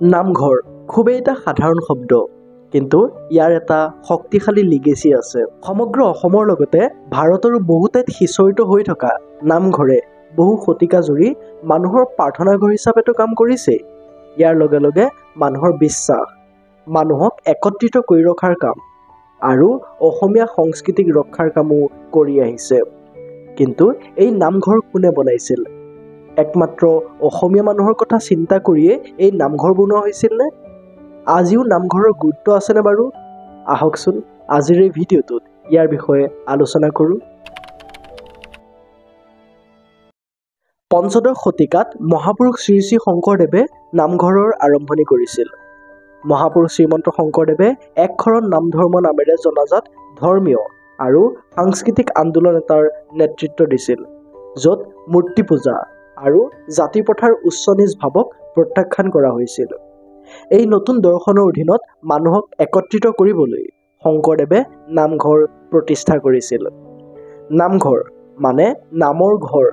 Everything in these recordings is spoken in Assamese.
নামঘৰ খুবেই এটা সাধাৰণ শব্দ, কিন্তু ইয়াৰ এটা শক্তিশালী লিগেচি আছে। সমগ্ৰ অসমৰ লগতে ভাৰতৰো বহু ঠাইত সিঁচৰিত হৈ থকা নামঘৰে বহু শতিকা জুৰি মানুহৰ প্ৰাৰ্থনা ঘৰ হিচাপেতো কাম কৰিছেই, ইয়াৰ লগে লগে মানুহৰ বিশ্বাস, মানুহক একত্ৰিত কৰি ৰখাৰ কাম আৰু অসমীয়া সংস্কৃতিক ৰক্ষাৰ কামো কৰি আহিছে। কিন্তু এই নামঘৰ কোনে বনাইছিল? একমাত্ৰ অসমীয়া মানুহৰ কথা চিন্তা কৰিয়ে এই নামঘৰ বনোৱা হৈছিল নে? আজিও নামঘৰৰ গুৰুত্ব আছেনে বাৰু? আহকচোন আজিৰ এই ভিডিঅ'টোত ইয়াৰ বিষয়ে আলোচনা কৰোঁ। পঞ্চদশ শতিকাত মহাপুৰুষ শ্ৰী শ্ৰী শংকৰদেৱে নামঘৰৰ আৰম্ভণি কৰিছিল। মহাপুৰুষ শ্ৰীমন্ত শংকৰদেৱে একশৰণ নামধৰ্ম নামেৰে জনাজাত ধৰ্মীয় আৰু সাংস্কৃতিক আন্দোলন এটাৰ নেতৃত্ব দিছিল, য'ত মূৰ্তি পূজা আৰু জাতি প্ৰথাৰ উচ্চ নীচ ভাৱক প্ৰত্যাখ্যান কৰা হৈছিল। এই নতুন দৰ্শনৰ অধীনত মানুহক একত্ৰিত কৰিবলৈ শংকৰদেৱে নামঘৰ প্ৰতিষ্ঠা কৰিছিল। নামঘৰ মানে নামৰ ঘৰ,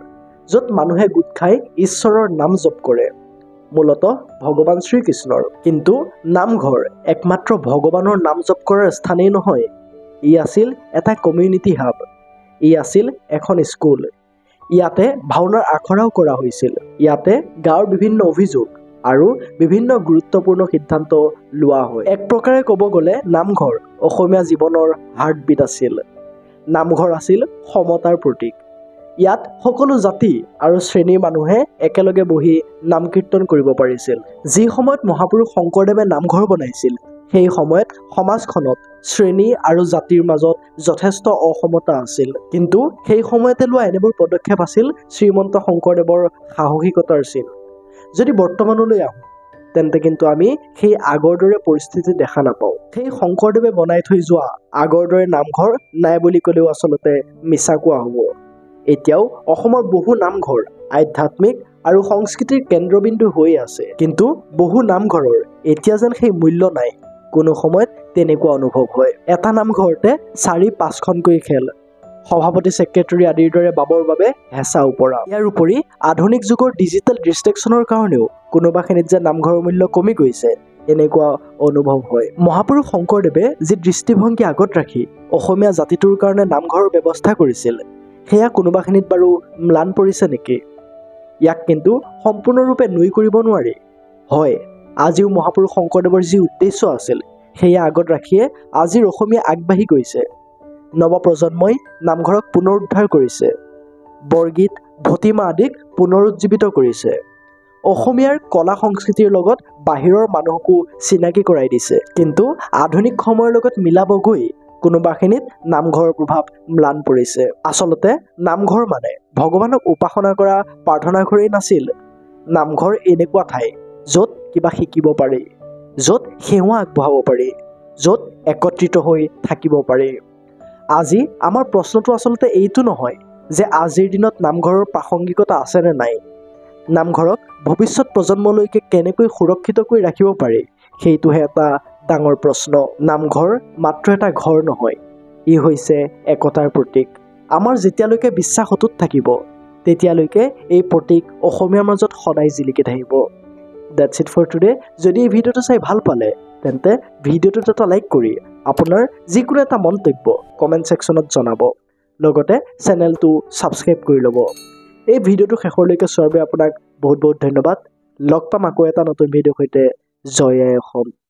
য'ত মানুহে গোট খাই ঈশ্বৰৰ নাম জপ কৰে, মূলতঃ ভগৱান শ্ৰীকৃষ্ণৰ। কিন্তু নামঘৰ একমাত্ৰ ভগৱানৰ নাম জপ কৰাৰ স্থানেই নহয়, ই আছিল এটা কমিউনিটি হাব, ই আছিল এখন স্কুল। ইয়াতে ভাওনাৰ আখৰাও কৰা হৈছিল। ইয়াতে গাঁৱৰ বিভিন্ন অভিযোগ আৰু বিভিন্ন গুৰুত্বপূৰ্ণ সিদ্ধান্ত লোৱা হয়। এক প্ৰকাৰে ক'ব গ'লে নামঘৰ অসমীয়া জীৱনৰ হাৰ্টবিট আছিল। নামঘৰ আছিল সমতাৰ প্ৰতীক। ইয়াত সকলো জাতি আৰু শ্ৰেণীৰ মানুহে একেলগে বহি নাম কীৰ্তন কৰিব পাৰিছিল। যি সময়ত মহাপুৰুষ শংকৰদেৱে নামঘৰ বনাইছিল, সেই সময়ত সমাজখনত শ্ৰেণী আৰু জাতিৰ মাজত যথেষ্ট অসমতা আছিল। কিন্তু সেই সময়তে লোৱা এনেবোৰ পদক্ষেপ আছিল শ্ৰীমন্ত শংকৰদেৱৰ সাহসিকতাৰ চিন। যদি বৰ্তমানলৈ আহোঁ, তেন্তে কিন্তু আমি সেই আগৰ দৰে পৰিস্থিতি দেখা নাপাওঁ। সেই শংকৰদেৱে বনাই থৈ যোৱা আগৰ দৰে নামঘৰ নাই বুলি ক'লেও আচলতে মিছা কোৱা হ'ব। এতিয়াও অসমৰ বহু নামঘৰ আধ্যাত্মিক আৰু সংস্কৃতিৰ কেন্দ্ৰবিন্দু হৈ আছে, কিন্তু বহু নামঘৰৰ এতিয়া যেন সেই মূল্য নাই। কোনো সময়ত তেনেকুৱা অনুভৱ হয়। এটা নামঘৰতে 4-5খনকৈ খেল, সভাপতি, ছেক্ৰেটৰী আদিৰ দৰে বাবৰ বাবে হেঁচা ওপৰা। ইয়াৰ উপৰি আধুনিক যুগৰ ডিজিটেল ডিষ্ট্ৰেকশ্যনৰ কাৰণেও কোনোবাখিনিত যে নামঘৰৰ মূল্য কমি গৈছে, এনেকুৱা অনুভৱ হয়। মহাপুৰুষ শংকৰদেৱে যি দৃষ্টিভংগী আগত ৰাখি অসমীয়া জাতিটোৰ কাৰণে নামঘৰৰ ব্যৱস্থা কৰিছিল, সেয়া কোনোবাখিনিত বাৰু ম্লান পৰিছে নেকি? ইয়াক কিন্তু সম্পূৰ্ণৰূপে নুই কৰিব নোৱাৰি। হয়, আজিও মহাপুৰুষ শংকৰদেৱৰ যি উদ্দেশ্য আছিল, সেয়া আগত ৰাখিয়ে আজিৰ অসমীয়া আগবাঢ়ি গৈছে। নৱপ্ৰজন্মই নামঘৰক পুনৰুদ্ধাৰ কৰিছে, বৰগীত, ভটিমা আদিক পুনৰুজ্জীৱিত কৰিছে, অসমীয়াৰ কলা সংস্কৃতিৰ লগত বাহিৰৰ মানুহকো চিনাকি কৰাই দিছে। কিন্তু আধুনিক সময়ৰ লগত মিলাব গৈ কোনোবাখিনিত নামঘৰৰ প্ৰভাৱ ম্লান পৰিছে। আচলতে নামঘৰ মানে ভগৱানক উপাসনা কৰা প্ৰাৰ্থনা ঘৰেই নাছিল। নামঘৰ এনেকুৱা ঠাই য'ত কিবা শিকিব পাৰি, য'ত সেৱা আগবঢ়াব পাৰি, য'ত একত্ৰিত হৈ থাকিব পাৰি। আজি আমাৰ প্ৰশ্নটো আচলতে এইটো নহয় যে আজিৰ দিনত নামঘৰৰ প্ৰাসংগিকতা আছেনে নাই, নামঘৰক ভৱিষ্যত প্ৰজন্মলৈকে কেনেকৈ সুৰক্ষিত কৰি ৰাখিব পাৰি, সেইটোহে এটা ডাঙৰ প্ৰশ্ন। নামঘৰ মাত্ৰ এটা ঘৰ নহয়, ই হৈছে একতাৰ প্ৰতীক। আমাৰ যেতিয়ালৈকে বিশ্বাস অটুট থাকিব, তেতিয়ালৈকে এই প্ৰতীক অসমীয়াৰ মাজত সদায় জিলিকি থাকিব। That's it for today. যদি এই ভিডিঅ'টো চাই ভাল পালে, তেন্তে ভিডিঅ'টোত এটা লাইক কৰি আপোনাৰ যিকোনো এটা মন্তব্য কমেণ্ট ছেকশ্যনত জনাব, লগতে চেনেলটো ছাবস্ক্ৰাইব কৰি ল'ব। এই ভিডিঅ'টো শেষলৈকে চোৱাৰ বাবে আপোনাক বহুত বহুত ধন্যবাদ। লগ পাম আকৌ এটা নতুন ভিডিঅ'ৰ সৈতে। জয় আই অসম।